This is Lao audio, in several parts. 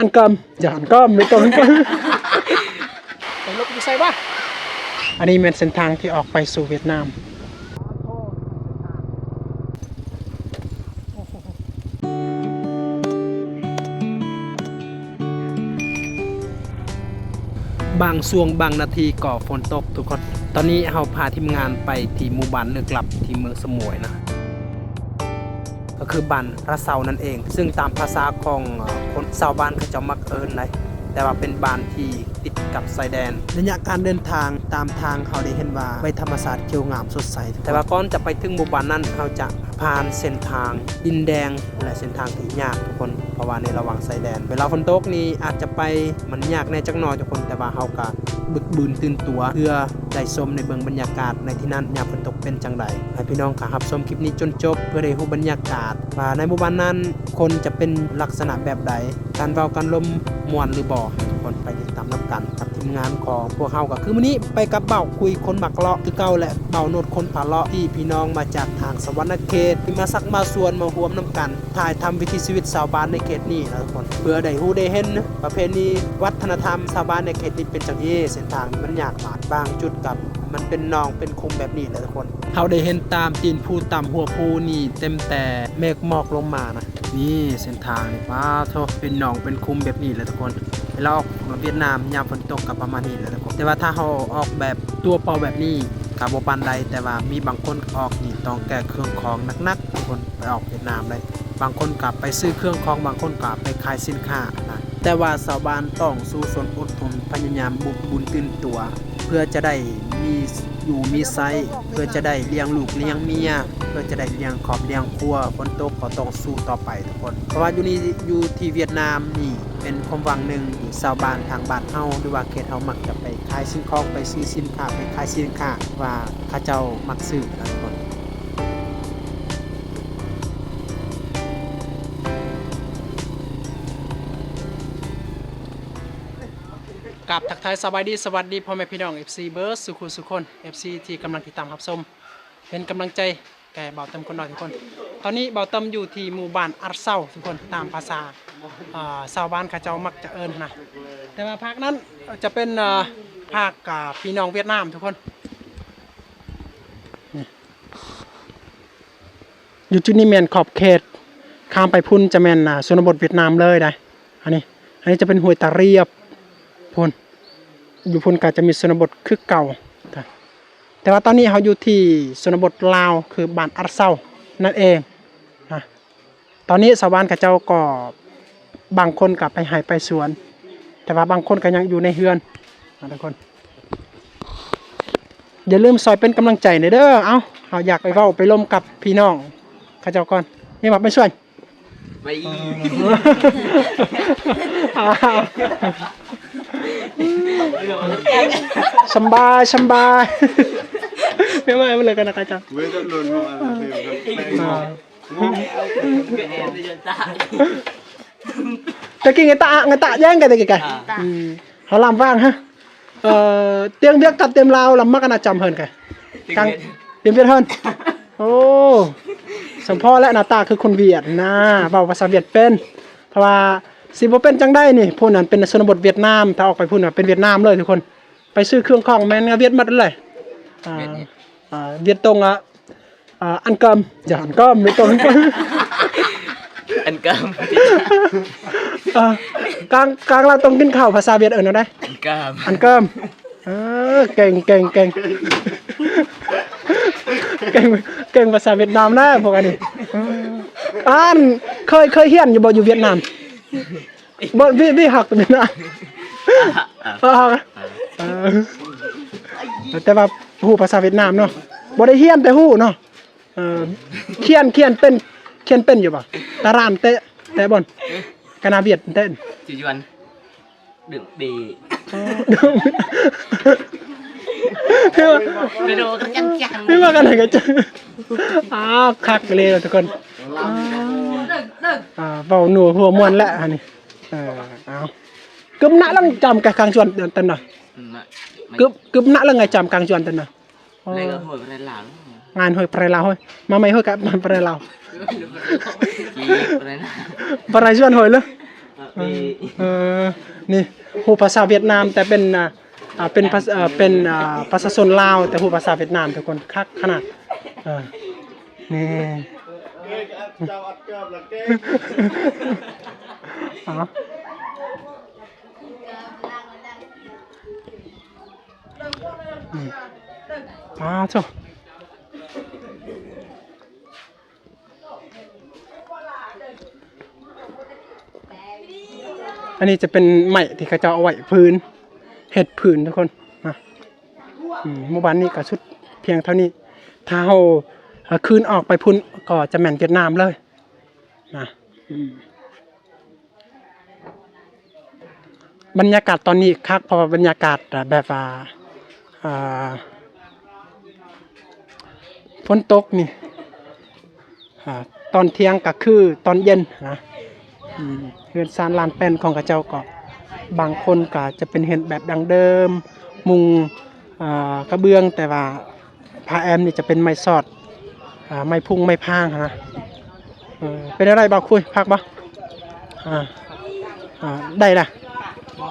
ອັນກຳ ຢ່າອັນກຳ ໄມ່ຕ້ອງອັນກຳ. ໄປຫຼົບຢູ່ໃສວະ? ອັນນີ້ແມ່ນເສັ້ນທາງທີ່ອອກໄປສູ່ຫວຽດນາມ. ບາງຊ່ວງບາງນາທີກໍຝົນຕົກທຸກຄົນ. ຕອນນີ້ເຮົາພາທີມງານໄປທີ່ໝູ່ບ້ານເລິກລັບທີ່ເມືອງສະໝວຍນະ. ກໍຄືບ້ານລະເຊົານັ້ນເອງ ຊຶ່ງຕາມພາສາຂອງ ເອີ ຄົນຊາວບ້ານເຂົາເຈົ້າມັກເອີ້ນໄດ໋ ແຕ່ວ່າເປັນບ້ານທີ່ຕິດກັບຊາຍແດນ. ໄລຍະການເດີນທາງຕາມທາງເຮົາໄດ້ເຫັນວ່າໃບທຳມະຊາດຂຽວງາມສົດໃສ, ແຕ່ວ່າກ່ອນຈະໄປເຖິງໝູ່ບ້ານນັ້ນ ເຮົາຈະຜ່ານເສັ້ນທາງດິນແດງ ແລະ ເສັ້ນທາງທີ່ຍາກທຸກຄົນ, ເພາະວ່າໃນລະຫວ່າງຊາຍແດນ ເວລາຝົນຕົກນີ້ອາດຈະໄປມັນຍາກແດ່ຈັກໜ້ອຍທຸກຄົນ, ແຕ່ວ່າເຮົາກະ ບຶກບືນຕື່ນຕົວເພື່ອໄດ້ຊົມໄດ້ເບິ່ງບັນຍາກາດໃນທີ່ນັ້ນຍາມຝົນຕົກເປັນຈັ່ງໃດ. ໃຫ້ພີ່ນ້ອງກະຮັບຊົມຄລິບນີ້ຈົນຈົບ ເພື່ອໄດ້ຮູ້ບັນຍາກາດວ່າໃນໝູ່ບ້ານນັ້ນຄົນຈະເປັນລັກສະນະແບບໃດ, ການເວົ້າການລົມມ່ວນຫຼືບໍ່. ທຸກຄົນໄປຕິດຕາມນຳກັນກັບທີມງານຂອງພວກເຮົາ. ກໍຄືມື້ນີ້ໄປກັບບ່າວຄຸຍຄົນມັກເລາະຄືເກົ່າ ແລະ ບ່າວໂນດຄົນພາເລາະ ທີ່ພີ່ນ້ອງມາຈາກທາງສະຫວັນນະເຂດ ທີ່ມາຊັກມາຊວນມາຮ່ວມນຳກັນ ຖ່າຍທຳວິຖີຊີວິດຊາວບ້ານໃນເຂດນີ້ນະທຸກຄົນ, ເພື່ອໄດ້ຮູ້ໄດ້ເຫັນປະເພນີວັດທະນະທຳຊາວບ້ານໃນເຂດນີ້ເປັນຈັ່ງໃດ. ເສັ້ນທາງມັນຍາກຫຼາຍ, ບາງຈຸດກໍມັນເປັນໜອງເປັນຂຸມແບບນີ້ແຫຼະທຸກຄົນ. ເຮົາໄດ້ເຫັນຕາມຕີນພູຕາມຫົວພູນີ້ເຕັມແຕ່ເມກໝອກລົງມານະ. ນີ້ເສັ້ນທາງນີ້ ປາໂທ້ ເປັນໜອງເປັນຂຸມແບບນີ້ແຫຼະທຸກຄົນ. ເວລາອອກເມືອງຫວຽດນາມຍາມຝົນຕົກກໍປະມານນີ້ແຫຼະທຸກຄົນ, ແຕ່ວ່າຖ້າເຮົາອອກແບບຕົວະເປົ່າແບບນີ້ກໍບໍ່ປານໃດ, ແຕ່ວ່າມີບາງຄົນອອກນີ້ຕ້ອງແກກເຄື່ອງຂອງໜັກໆທຸກຄົນ. ໄປອອກຫວຽດນາມໄດ້. ບາງຄົນກໍໄປຊື້ເຄື່ອງຂອງ, ບາງຄົນກໍໄປຂາຍສິນຄ້ານະ. ແຕ່ວ່າຊາວບ້ານຕ້ອງສູ້ຊົນອົດທົນ, ພະຍາຍາມບຶກບືນຕື່ນຕົວ ເພື່ອຈະໄດ້ມີຢູ່ມີໃຊ້, ເພື່ອຈະໄດ້ລ້ຽງລູກລ້ຽງເມຍ, ເພື່ອຈະໄດ້ລ້ຽງຄອບລ້ຽງຄົວ. ຝົນຕົກກໍຕ້ອງສູ້ຕໍ່ໄປທຸກຄົນ, ເພາະວ່າຢູ່ນີ້ ຢູ່ທີ່ຫວຽດນາມນີ້ເປັນຄວາມຫວັງໜຶ່ງທີ່ຊາວບ້ານທາງບ້ານເຮົາ ຫຼືວ່າເຂດເຮົາມັກຈະໄປຂາຍສິ່ງຂອງ, ໄປຊື້ສິນຄ້າ, ໄປຂາຍສິນຄ້າ ວ່າເຂົາເຈົ້າມັກຊື້ນະທຸກຄົນ. ກາບທັກທາຍສະບາຍດີ ສະຫວັດດີພໍ່ແມ່ພີ່ນ້ອງ ເອັຟຊີ ເບິດສູ່ຄູ່ສູ່ຄົນ, ເອັຟຊີ ທີ່ກຳລັງຕິດຕາມຮັບຊົມ ເປັນກຳລັງໃຈແກ່ບ່າວເຕີມຄົນນ້ອຍທຸກຄົນ. ຕອນນີ້ບ່າວເຕີມຢູ່ທີ່ໝູ່ບ້ານອັດເຊົາທຸກຄົນ, ຕາມພາສາ ອ່າ ຊາວບ້ານເຂົາເຈົ້າມັກຈະເອີ້ນນະ, ແຕ່ວ່າພາກນັ້ນຈະເປັນ ອ່າ ພາກ ອ່າ ພີ່ນ້ອງຫວຽດນາມທຸກຄົນ. ຢູ່ຈຸດນີ້ແມ່ນຂອບເຂດ, ຂ້າມໄປພຸ້ນຈະແມ່ນ ອ່າ ຊົນນະບົດຫວຽດນາມເລີຍໄດ໋. ອັນນີ້ ອັນນີ້ຈະເປັນຫ້ວຍຕາລຽບພຸ້ນ, ຢູ່ພຸ້ນກໍຈະມີຊົນນະບົດຄືເກົ່າ. ແຕ່ວ່າຕອນນີ້ເຮົາຢູ່ທີ່ຊົນນະບົດລາວ ຄືບ້ານອັດເຊົານັ້ນເອງນະ. ຕອນນີ້ຊາວບ້ານເຂົາເຈົ້າກໍບາງຄົນກໍໄປໄຮ່ໄປສວນ, ແຕ່ວ່າບາງຄົນກໍຍັງຢູ່ໃນເຮືອນນະທຸກຄົນ. ຢ່າລືມຊ່ອຍເປັນກຳລັງໃຈແດ່ເດີ. ເອົ້າ ເຮົາຢາກໄປເວົ້າໄປລົມກັບພີ່ນ້ອງເຂົາເຈົ້າກ່ອນ. ມີໝາກໄປຊ່ວຍ? ໄປອີກ. ສຳບາຍ ສຳບາຍ. ແມ່ນວ່າມັນເລີຍກັນນະ ກະຈັງ. ເວີຍ ໂດນ ຕະກີ້ໄງຕະ ໄງຕະແຍ່ງກັນຕະກີ້ກະ. ເຮົາລຳວາງຮະ. ເອີ ຕຽມວຽກກັບຕຽມລາວລຳມັກກັນນະ ຈຳເຮີນກະ. ຕຽມວຽກ ຕຽມວຽກເຮີນ. ໂອ້ ສົມພໍແຫຼະ ໜ້າຕາຄືຄົນຫວຽດນາ, ເວົ້າພາສາຫວຽດເປັນ. ເພາະວ່າຊິບໍ່ເປັນຈັ່ງໃດນີ້ ຜູ້ນັ້ນເປັນຊົນນະບົດຫວຽດນາມ, ຖ້າອອກໄປພຸ້ນເປັນຫວຽດນາມເລີຍທຸກຄົນ. ໄປຊື້ເຄື່ອງຂອງແມ່ນຫວຽດໝົດເລີຍ. ອ່າ ຫວຽດນີ້ ອ່າ ຫວຽດຕົງອະ. ອ່າ ອັນກຳ ຢ່າອັນກຳ ໄມ່ຕ້ອງອັນກຳ. ອ່າ ກາງ ກາງລາວຕ້ອງກິນເຂົ້າ ພາສາຫວຽດເອີ້ນແນວໃດ? ອັນກຳ ອັນກຳ. ເອີ ເກັ່ງ ເກັ່ງ ເກັ່ງ ເກັ່ງ ເກັ່ງພາສາຫວຽດນາມນະພວກອັນນີ້. ເອີ ອັນ ເຄີຍ ເຄີຍຮຽນຢູ່ບໍ່ ຢູ່ຫວຽດນາມ? ບໍ່ ວິ ວິຮັກເປັນນະ. ເອີ ເອີ ແຕ່ວ່າຮູ້ພາສາຫວຽດນາມເນາະ, ບໍ່ໄດ້ຮຽນແຕ່ຮູ້ເນາະ. ເອີ ຂຽນ ຂຽນເປັນ ຂຽນເປັນຢູ່ບໍ່? ຕາຣານເຕະ ເຕະບອນ ກະນາຫວຽດເຕະ. ຈຸຍວນ ດຶງເບ ເອີ ເປັນໂດກະຈັງຈັງ ເປັນວ່າກັນກະຈັງ. ອ້າວ ຄັກເລີຍທຸກຄົນ. ອ່າ ເວົ້າໜູຫົວມ່ວນແຫຼະອັນນີ້. ເອີ ເອົາ ກຶບນະລັງຈຳກະກາງຈວນຕັນນະ. ກຶບ ກຶບນະລັງໄງຈຳກາງຈວນຕັນນະ. ເອີ ງານຫ້ວຍປະໄລລາວ ມາໃໝ່ຫ້ວຍກະປະໄລລາວ ປະໄລຊວນຫ້ວຍເລີຍ. ເອີ ເອີ ນີ້ຮູ້ພາສາຫວຽດນາມ ແຕ່ເປັນ ອ່າ ອ່າ ເປັນພາສ- ເອີ ເປັນ ອ່າ ປະຊາຊົນລາວ ແຕ່ຮູ້ພາສາຫວຽດນາມ ທຸກຄົນ ຄັກຂະໜາດ. ເອີ ນີ້ ເຈົ້າອັດເກີບລະເກັ່ງ ເອົາ ອືມ ອ້າໂທ້ ອັນນີ້ຈະເປັນໄມ້ທີ່ເຂົາເຈົ້າເອົາໄວ້ຟືນ ເຮັດຟືນ ທຸກຄົນນະ. ອືມ ໝູ່ບ້ານນີ້ກໍສຸດພຽງເທົ່ານີ້ ຖ້າເຮົາ ເອີ ຄືນອອກໄປພຸ້ນ ກໍຈະແມ່ນຫວຽດນາມເລີຍນະ. ອືມ ບັນຍາກາດຕອນນີ້ຄັກ ເພາະວ່າບັນຍາກາດ ແບບວ່າ ອ່າ ຝົນຕົກນີ້ ອ່າ ຕອນທ່ຽງກໍຄືຕອນເຢັນນະ. ອືມ ເຮືອນຊານລານແປ້ນຂອງເຂົາເຈົ້າກໍ ບາງຄົນກໍຈະເປັນເຮືອນແບບດັ້ງເດີມ ມຸງ ອ່າ ກະເບື້ອງ ແຕ່ວ່າ ຜ້າແອມນີ້ຈະເປັນໄມ້ສອດ ອ່າ ໄມ້ພຸງໄມ້ພາງຫັ້ນນະ. ເອີ ເປັນແນວໃດບ່າວຄຸຍ ຄັກບໍ່? ອ່າ ອ່າ ໄດ້ລະ ບໍ່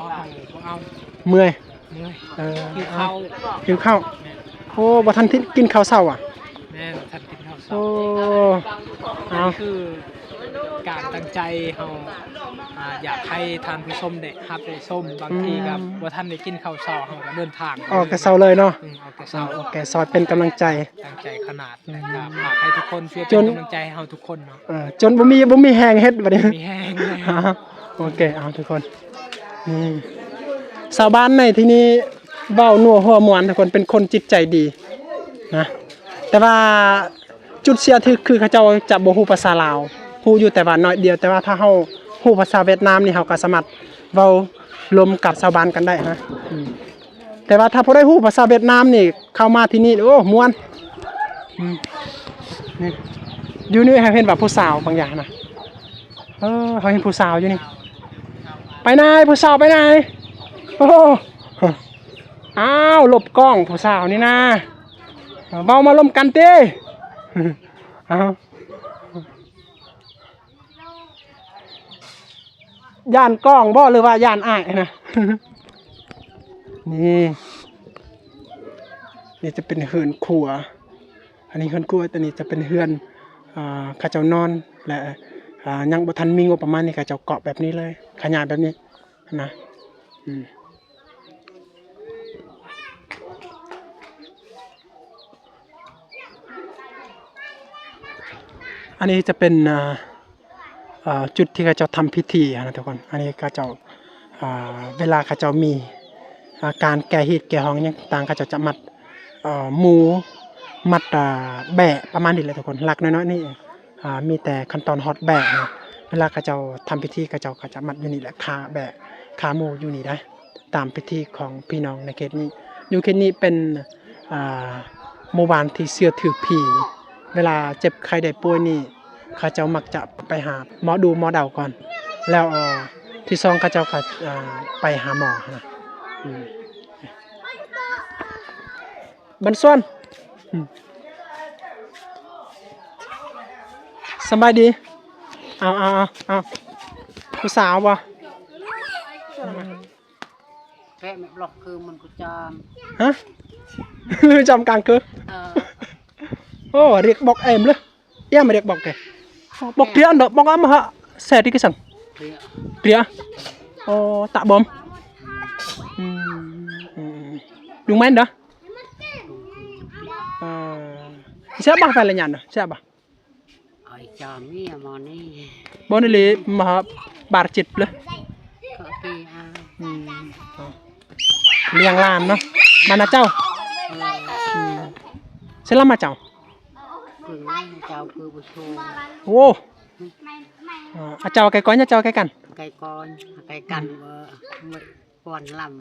ບໍ່ເອົາ ເມື່ອຍ ເມື່ອຍ ເອີ ຫິວເຂົ້າ ຫິວເຂົ້າ. ແມ່ນ ໂອ້ ບໍ່ທັນກິນເຂົ້າເຊົ້າຫວາ? ແມ່ນ ບໍ່ທັນກິນເຂົ້າເຊົ້າ. ໂອ້ ເອົາ ຄືການຕັ້ງໃຈເຮົາ ອ່າ ຢາກໃຫ້ທ່ານຜູ້ຊົມໄດ້ຮັບໄດ້ຊົມ ບາງທີກໍ ອືມ ບໍ່ທັນໄດ້ກິນເຂົ້າເຊົ້າ ເຮົາກໍເດີນທາງ ອອກແຕ່ເຊົ້າເລີຍເນາະ. ອືມ ອອກແຕ່ເຊົ້າ ອອກແຕ່ເຊົ້າ ເປັນກຳລັງໃຈ ຕັ້ງໃຈຂະໜາດ ອືມ ແລ້ວກໍຝາກໃຫ້ທຸກຄົນຊ່ວຍເປັນກຳລັງໃຈໃຫ້ເຮົາທຸກຄົນເນາະ. ເອີ ຈົນບໍ່ມີ ບໍ່ມີແຮງເຮັດບັດນີ້ ບໍ່ມີແຮງ. ໂອເຄ ເອົາ ທຸກຄົນ ນີ້ ຊາວບ້ານໃນທີ່ນີ້ເວົ້ານົວຫົວມ່ວນ ທຸກຄົນ ເປັນຄົນຈິດໃຈດີນະ ແຕ່ວ່າ ຈຸດເສຍຄື ຄືເຂົາເຈົ້າຈະບໍ່ຮູ້ພາສາລາວ ຮູ້ຢູ່ແຕ່ວ່າໜ້ອຍດຽວ ແຕ່ວ່າຖ້າເຮົາຮູ້ພາສາຫວຽດນາມນີ້ ເຮົາກໍສາມາດເວົ້າລົມກັບຊາວບ້ານກັນໄດ້ນະ. ອືມ ແຕ່ວ່າຖ້າຜູ້ໃດຮູ້ພາສາຫວຽດນາມນີ້ ເຂົ້າມາທີ່ນີ້ ໂອ້ ມ່ວນ. ອືມ ນີ້ ຢູ່ນີ້ເຮົາເຫັນວ່າຜູ້ສາວບາງຢ່າງນະ ເອີ ເຮົາເຫັນຜູ້ສາວຢູ່ນີ້ ໄປນາຍ ຜູ້ສາວໄປນາຍ. ໂອ້ ອ້າວ ຫຼົບກ້ອງຜູ້ສາວນີ້ນາ ເວົ້າມາລົມກັນຕິ. ອ້າວ ຢ້ານກ້ອງບໍ່ ຫຼືວ່າຢ້ານອ້າຍນະ? ນີ້ ນີ້ຈະເປັນເຮືອນຄົວ ອັນນີ້ເຮືອນຄົວ ຕົວນີ້ຈະເປັນເຮືອນ ອ່າ ເຂົາເຈົ້ານອນ ແລະ ອ່າ ຍັງບໍ່ທັນມີງົບປະມານນີ້ ເຂົາເຈົ້າເກາະແບບນີ້ເລີຍ ຂະຫຍາຍແບບນີ້ນະ. ອືມ ອັນນີ້ຈະເປັນ ອ່າ ອ່າ ຈຸດທີ່ເຂົາເຈົ້າທຳພິທີຫັ້ນນະທຸກຄົນ. ອັນນີ້ເຂົາເຈົ້າ ອ່າ ເວລາເຂົາເຈົ້າມີ ອ່າ ການແກ່ຮີດແກ່ຮອງຫຍັງຕ່າງໆ ເຂົາເຈົ້າຈະມັດ ອ່າ ໝູ ມັດ ອ່າ ແບ້ປະມານນີ້ແຫຼະທຸກຄົນ. ຫຼັກນ້ອຍໆນີ້ ອ່າ ມີແຕ່ຂັ້ນຕອນຮອດແບ້ນະ. ເວລາເຂົາເຈົ້າທຳພິທີ ເຂົາເຈົ້າກໍຈະມັດຢູ່ນີ້ແຫຼະ ຄາແບ້ ຄາໝູຢູ່ນີ້ໄດ໋ ຕາມພິທີຂອງພີ່ນ້ອງໃນເຂດນີ້. ຢູ່ເຂດນີ້ເປັນ ອ່າ ໝູ່ບ້ານທີ່ເຊື່ອຖືຜີ ເວລາເຈັບໄຂ້ໄດ້ປ່ວຍນີ້ ເຂົາເຈົ້າມັກຈະໄປຫາໝໍດູໝໍເດົາກ່ອນ ແລ້ວ ເອີ ທີສອງເຂົາເຈົ້າກໍ ອ່າ ໄປຫາໝໍຫັ້ນນະ. ອືມ ບັນຊວນ ອືມ ສະບາຍດີ. ເອົາ ເອົາ ເອົາ ເອົາ ຜູ້ສາວບໍ່? ແພະແມ່ບລັອກຄືມັນກໍຈາມ ຮະ? ລືຈຳກາງຄື ເອີ ໂອ້ ຮຽກບອກແອມເລີຍ ອຽມຮຽກບອກແກ ບອກເທຍອັນດອກ ບອກອຳມະຫະແຊຕິກະສັນ ເທຍ ເທຍ ໂອ້ ຕະບອມ ອືມ ອືມ ດຸງແມ່ນເດີ ເອີ ແຊບບໍ່ ໄປລະຍານເດີ ແຊບບໍ່? ໄອຈາມີມານີ້ ບໍ່ນີ້ເລີຍ ມາບາດເຈັບເລີຍ ກໍທີ່ອາ ອືມ ລ້ຽງຫຼານເນາະ ມານະເຈົ້າ ເອີ ອືມ ເສຍລະມາເຈົ້າ ຄືເຈົ້າຄືບໍ່ໂຊ ໂອ້ ອາ ເຈົ້າໄກກ່ອນ ເຈົ້າໄກກັນ ໄກກ່ອນ ໄກກັນ ເອີ ກ່ອນລຳ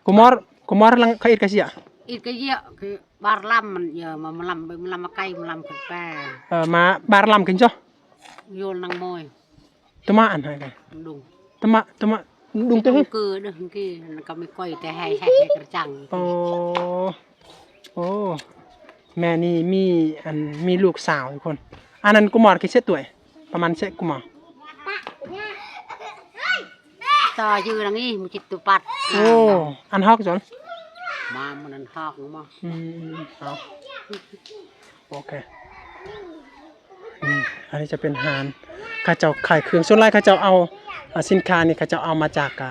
Kumor, kumor lang ka it ka siya. It ka siya, ke bar lam man ya, ma-, malam, malam makai, malam kata. ເອີ ມາບາດລຳຂຶ້ນເຈົ້າ ໂຍນນາງມອຍ ຕະມາອັນໃຫ້ກັນ ດຸງ ຕະມາ ຕະມາ ດຸງເຕີ ຄືເດີ ຄືນະກະມີກ້ອຍແຕ່ໃຫ້ ໃຫ້ກະຈັງ ໂອ້ ໂອ້ ແມ່ນີ້ມີ ອັນ ມີລູກສາວທຸກຄົນ ອັນນັ້ນກຸມອນ ກິເສດຕວຍ ປະມານເຊະກຸມອນ ຕໍ່ຢູ່ນະນີ້ ມີຈິດຕຸປັດ. ໂອ້ ອັນຮອກຈົນ ມາມື້ນັ້ນຮອກມາ. ອືມ ເອົາ ໂອເຄ. ນີ້ ອັນນີ້ຈະເປັນຮ້ານ ເຂົາເຈົ້າຂາຍເຄື່ອງ ສ່ວນຫຼາຍເຂົາເຈົ້າເອົາ ອາ ສິນຄ້ານີ້ ເຂົາເຈົ້າເອົາມາຈາກ ອາ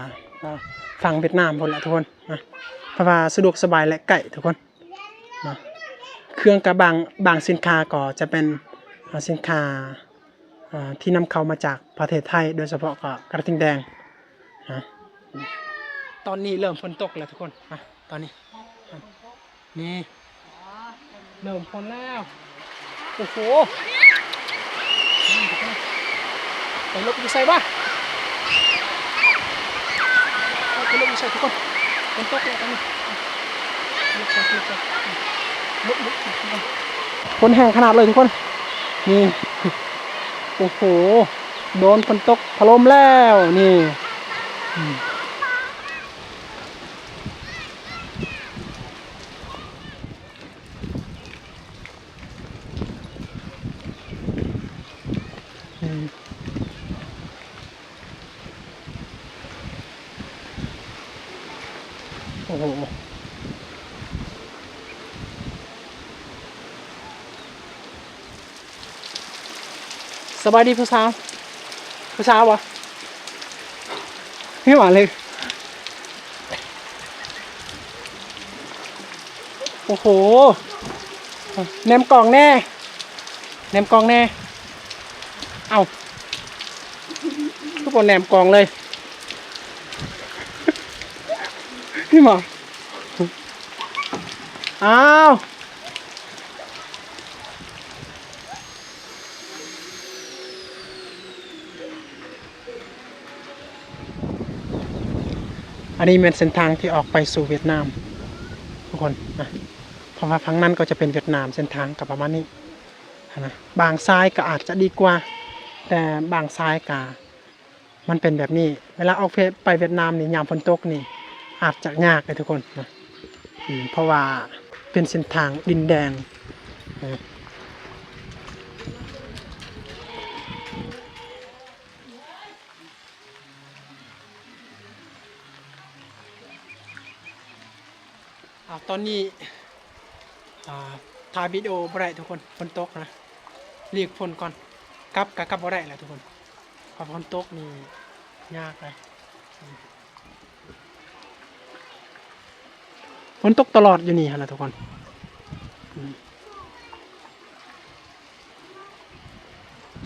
ຝັ່ງຫວຽດນາມພຸ້ນແຫຼະທຸກຄົນນະ ເພາະວ່າສະດວກສະບາຍ ແລະ ໃກ້ທຸກຄົນນະ. ເຄື່ອງກະບາງ ບາງສິນຄ້າກໍຈະເປັນ ອາ ສິນຄ້າ ອາ ທີ່ນຳເຂົ້າມາຈາກປະເທດໄທ ໂດຍສະເພາະກໍກະທິ່ງແດງນະ. ຕອນນີ້ເລີ່ມຝົນຕົກແລ້ວທຸກຄົນນະ ຕອນນີ້ ນີ້ ເລີ່ມຝົນແລ້ວ. ໂອ້ໂຫ ໄປຫຼົບຢູ່ໃສວະ? ໄປຫຼົບຢູ່ໃສທຸກຄົນ? ຝົນຕົກແລ້ວຕອນນີ້ ຫຼົບໃສ ຫຼົບໃສ ຫຼົບ ຫຼົບ ຫຼົບ ຝົນແຮງຂະໜາດເລີຍທຸກຄົນ. ນີ້ ໂອ້ໂຫ ໂດນຝົນຕົກຖະຫຼົ່ມແລ້ວນີ້. ອືມ ໂອ້ໂຫ ສະບາຍດີຜູ້ສາວ ຜູ້ສາວບໍ່? ເຮີ້ຍ ມາເລີຍ. ໂອ້ໂຫ ແນມກ້ອງແດ່ ແນມກ້ອງແດ່ ເອົ້າ ຄືບໍ່ແນມກ້ອງເລີຍ ເຫັນບໍ່? ອ້າວ. ອັນນີ້ແມ່ນເສັ້ນທາງທີ່ອອກໄປສູ່ຫວຽດນາມທຸກຄົນນະ ເພາະວ່າຝັ່ງນັ້ນກໍຈະເປັນຫວຽດນາມ ເສັ້ນທາງກໍປະມານນີ້ຫັ້ນນະ. ບາງຊາຍກໍອາດຈະດີກວ່າ ແຕ່ບາງຊາຍກໍ ມັນເປັນແບບນີ້ ເວລາອອກໄປຫວຽດນາມນີ້ ຍາມຝົນຕົກນີ້ອາດຈະຍາກເດ້ທຸກຄົນນະ ເພາະວ່າເປັນເສັ້ນທາງດິນແດງ. ອາ ຕອນນີ້ ອາ ຖ່າຍວິດີໂອບໍ່ໄດ້ທຸກຄົນ ຝົນຕົກນະ ຫຼີກຝົນກ່ອນ ກັບກະກັບບໍ່ໄດ້ແລ້ວທຸກຄົນ ເພາະຝົນຕົກນີ້ຍາກເລີຍ ຝົນຕົກຕະຫຼອດຢູ່ນີ້ຫັ້ນລະທຸກຄົນ.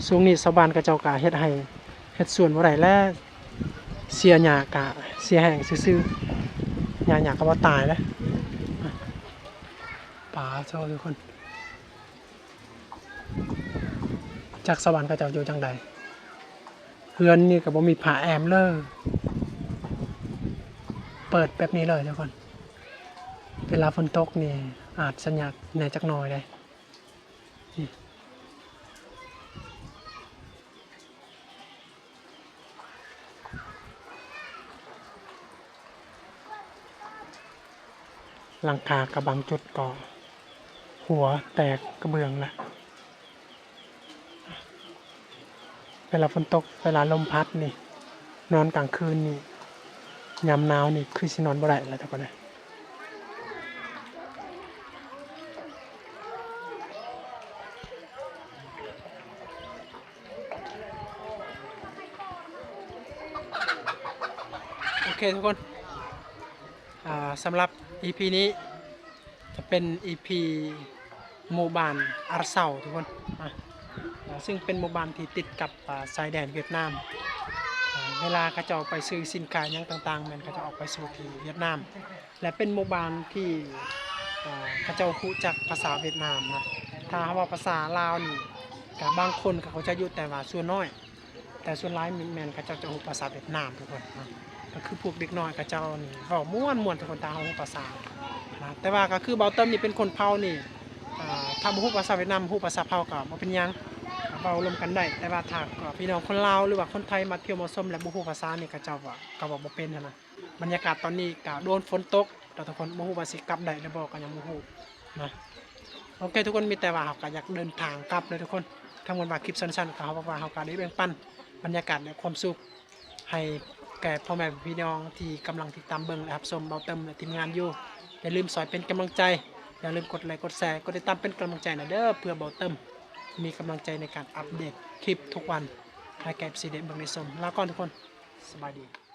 ຊ່ວງນີ້ຊາວບ້ານເຂົາເຈົ້າກະເຮັດໄຮ່ເຮັດສວນບໍ່ໄດ້ແລ້ວ ເສຍຫຍ້າກະເສຍແຫ້ງຊື່ໆ ຫຍ້າ ຫຍ້າກະບໍ່ຕາຍແລ້ວ. ປາໂທ້ທຸກຄົນ ຈັກຊາວບ້ານເຂົາເຈົ້າຢູ່ຈັ່ງໃດ ເຮືອນນີ້ກະບໍ່ມີຜ້າແອ້ມເລີຍ ເປີດແບບນີ້ເລີຍທຸກຄົນ. ເວລາຝົນຕົກນີ້ອາດຈະຍາກແດ່ຈັກໜ້ອຍເດ້. ຫຼັງຄາກະບາງຈຸດກໍຫົວແຕກກະເບື້ອງລະ. ເວລາຝົນຕົກ ເວລາລົມພັດນີ້ ນອນກາງຄືນນີ້ ຍາມໜາວນີ້ຄືຊິນອນບໍ່ໄດ້ແລ້ວທຸກຄົນເອີຍ. ໂອເຄທຸກຄົນ ອາ ສຳລັບອີພີນີ້ຈະເປັນອີພີໝູ່ບ້ານອາຣະເຊົາທຸກຄົນ ອາ ອາ ຊຶ່ງເປັນໝູ່ບ້ານທີ່ຕິດກັບ ອາ ຊາຍແດນຫວຽດນາມ. ອາ ເວລາເຂົາເຈົ້າໄປຊື້ສິນຄ້າຫຍັງຕ່າງໆ ແມ່ນເຂົາເຈົ້າອອກໄປສູ່ທີ່ຫວຽດນາມ ແລະ ເປັນໝູ່ບ້ານທີ່ ອາ ເຂົາເຈົ້າຮູ້ຈັກພາສາຫວຽດນາມນະ. ຖ້າເຮົາເວົ້າພາສາລາວນີ້ ກະບາງຄົນກະເຂົ້າໃຈຢູ່ ແຕ່ວ່າສ່ວນນ້ອຍ ແຕ່ສ່ວນຫຼາຍແມ່ນເຂົາເຈົ້າຈະຮູ້ພາສາຫວຽດນາມທຸກຄົນນະ ກໍຄືພວກເດັກນ້ອຍເຂົາເຈົ້ານີ້ເວົ້າມ່ວນໆ ທຸກຄົນ ຖ້າເຮົາຮູ້ພາສານະ. ແຕ່ວ່າກໍຄືເບົາເຕີມນີ້ເປັນຄົນເຜົ່ານີ້ ອາ ຖ້າບໍ່ຮູ້ພາສາຫວຽດນາມ ຮູ້ພາສາເຜົ່າກໍບໍ່ເປັນຫຍັງ ເວົ້າລວມກັນໄດ້. ແຕ່ວ່າຖ້າ ອາ ພີ່ນ້ອງຄົນລາວ ຫຼືວ່າຄົນໄທມາທ່ຽວມາຊົມ ແລະ ບໍ່ຮູ້ພາສານີ້ ເຂົາເຈົ້າວ່າ ກໍເວົ້າບໍ່ເປັນຫັ້ນນະ. ບັນຍາກາດຕອນນີ້ກໍໂດນຝົນຕົກເນາະທຸກຄົນ ບໍ່ຮູ້ວ່າຊິກັບໄດ້ຫຼືບໍ່ ກໍຍັງບໍ່ຮູ້ນະ. ໂອເຄທຸກຄົນ ມີແຕ່ວ່າເຮົາກໍຢາກເດີນທາງກັບເດີທຸກຄົນ. ທັງໝົດວ່າຄລິບສັ້ນໆ ກໍເຮົາບອກວ່າເຮົາກໍໄດ້ແບ່ງປັນບັນຍາກາດ ແລະ ຄວາມສຸກໃຫ້ ແກ່ພໍ່ແມ່ພີ່ນ້ອງທີ່ກຳລັງຕິດຕາມເບິ່ງ ແລະ ຮັບຊົມເບົາເຕີມ ແລະ ທີມງານຢູ່. ຢ່າລືມຊ່ອຍເປັນກຳລັງໃຈ, ຢ່າລືມກົດໄລກ໌ ກົດແຊ, ກົດຕິດຕາມເປັນກຳລັງໃຈນະເດີ ເພື່ອເບົາເຕີມມີກຳລັງໃຈໃນການອັບເດດຄລິບທຸກວັນ ໃຫ້ແກ່ເອັຟຊີໄດ້ເບິ່ງໄດ້ຊົມ. ລາກ່ອນທຸກຄົນ, ສະບາຍດີ.